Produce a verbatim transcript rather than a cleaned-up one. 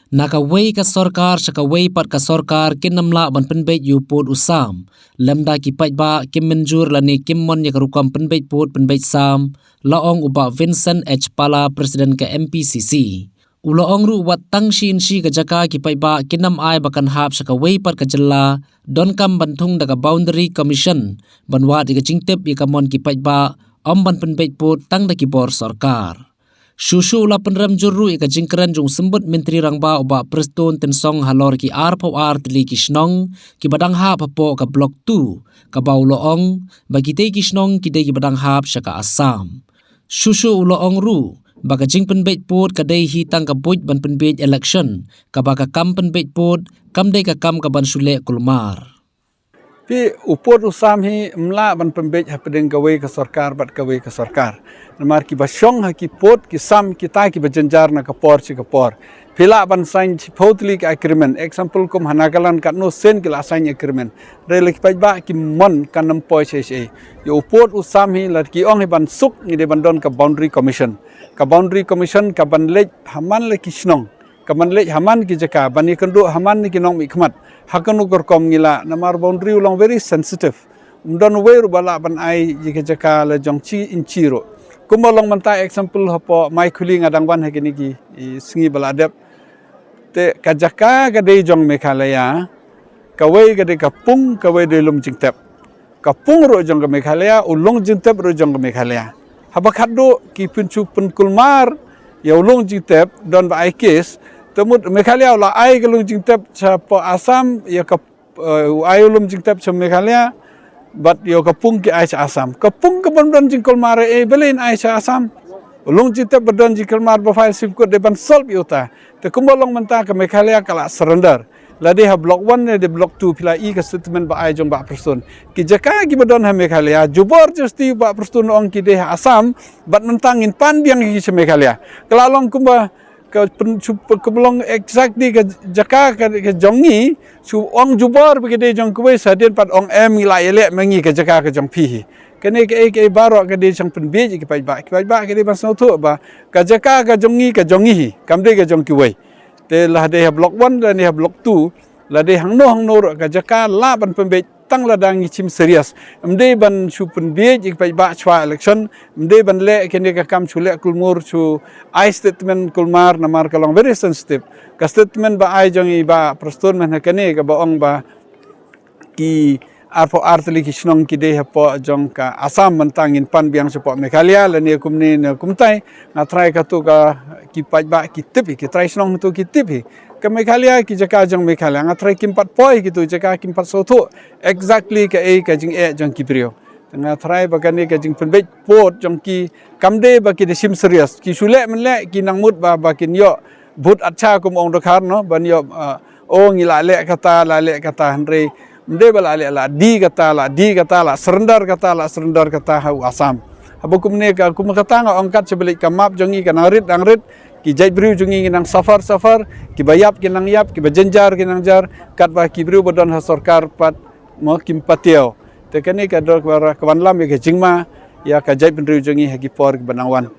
Na kawei ka sorkar sha kawei pat ka sorkar kin ym lah ban pynbeit ïa u pud u sam lymda ki paidbah kim mynjur lane kim mon ïa ka rukom pynbeit pud pynbeit sam, la ong u Bah Vincent H Pala, President ka M P C C. U la ong ruh wat tang shi inshi ka jaka ki paidbah kin ym ai ba kan hap sha kawei pat ka jylla, donkam ban thung da ka Boundary Commission ban wad ïa ka jingtip ïa ka mon ki paidbah, ym ban pynbeit pud tang da ki bor sorkar. Shuh shuh u la pynrem jur ruh ïa ka jingkren jong u Symbud Myntri Rangbah u Bah Prestone Tynsong halor ki arphew ar tylli ki shnong kiba dang hap hapoh ka Block two, kaba u la ong ba kitei ki shnong ki dei kiba dang hap sha ka Assam. Shuh shuh u la ong ruh ba ka jingpynbeit pud ka dei hi tang ka buit ban pynbeit election, kaba ka kam pynbeit pud kam dei ka kam kaban shu leh kulmar. Phi, u pud u sam hi ym lah ban pynbeit hapdeng kawei ka sorkar bad kawei ka sorkar. Namar kiba shong ha ki pud ki sam kita kiba jynjar na ka por sha ka por. Phi lah ban sign shiphew tylli ka agreement. Example kum ha Nagaland katno sien ki la sign agreement. Hynrei lada ki paidbah kim mon kan ym poi sha ei sha ei. Ïa u pud u sam hi lada ki ong hi ban suk ngi dei ban don ka Boundary Commission. Ka Boundary Commission kaban leit ha man la ki shnong, kaban leit ha man ki jaka, ban ïakynduh ha man ki nongmihkhmat. Ha kano ka rukom ngi lah, namar boundary u long very sensitive. Ym don uwei ruh ba lah ban ai ïa ka jaka la jong shi inshi ruh. Kumba long mynta example hapoh Maikhuli nga dang wan ha kine ki, i, sngi ba la dep. Te ka jaka ka dei jong Meghalaya, kawei ka dei ka pung, kawei dei Lumjingtep. Ka pung ruh jong ka Meghalaya, u Lumjingtep ruh jong ka Meghalaya. Haba khatduh ki pynshong pynkulmar ïa u Lumjingtep, don ba ai case, te mut Meghalaya u la ai ka Lumjingtep shapoh Assam, ïa ka, eh, u ai u Lumjingtep sha Meghalaya, bad ïa ka pung ki ai sha Assam. Ka pung kaban don jingkulmar, eh, balei yn ai sha Assam? U Lumjingtep ba don jingkulmar ba file Supreme Court dei ban solve ïa uta. Te kumba long mynta ka Meghalaya ka la surrender. Lada ha Block one lane Block two phi la i ka statement ba ai jong Bah Prestone. Ki jaka kiba don ha Meghalaya, jubor justi Bah Prestone ong ki dei ha Assam, bad mynta ngin pan biang ki sha Meghalaya. Ka la long kumba ka pyn-, shu pyn-, kumba long exactly ka jaka ka, ka jong ngi, shu ong jubor ba ki dei jong kiwei, sa dien pat ong em ngi la ïaleh ma ngi ka jaka ka jong phi hi. Kane kaei kaei baroh ka dei shang pynbiej ïa ki paidbah. Ki paidbah ka dei ban sngewthuh ba ka jaka ka jong ngi, ka jong ngi hi, kam dei ka jong kiwei. Te lada ha Block one lane ha Block two, lada hangno hangno ruh ka jaka lah ban pynbeit tang lada ngi shim serious. Ym dei ban shu pynbeit ïa ki paidbah shwa election, ym dei ban leh kane ka kam shu leh kulmur shu ai statement kulmar namar ka long very sensitive. Ka statement ba ai jong i Bah Prestone mynta kane kaba ong ba ki arphew ar tylli ki shnong ki dei hapoh jong ka Assam, mynta ngin pan biang shapoh Meghalaya lane kumne ne kumtai. Nga tharai katu ka ki paidbah ki tip hi, ki trai shnong katu ki tip hi. Ka Meghalaya ki jaka jong Meghalaya, nga tharai kim pat poi kitu jaka, kim pat sngewthuh exactly kaei ka jingeh jong ki briew. Nga tharai ba kane ka jingpynbeit pud jong ki kam dei ba ki da shim serious. Ki shu leh mynleh, ki nang mut ba, ba kin ïoh vote acha kum ong Dkhar, no, ban ïoh, uh, oh, ngi la leh kata, la leh kata, hynrei ym dei ba la leh, la die kata, la die kata, la surrender kata, la surrender kata ha u Assam. Haba kumne ka, kum kata nga ong kat sha ba leit ka map jong ngi ka nang rit nang rit, ki jait briew jong ngi ngi nang suffer suffer, kiba ïap ki nang ïap, kiba jynjar ki nang jar, katba ki briew ba don ha sorkar pat, mo, kim pat ïoh. Te kane ka dei ka, ka wanlam ïa ka jingma ïa ka jaitbynriew jong ngi ha ki por kiba nang wan.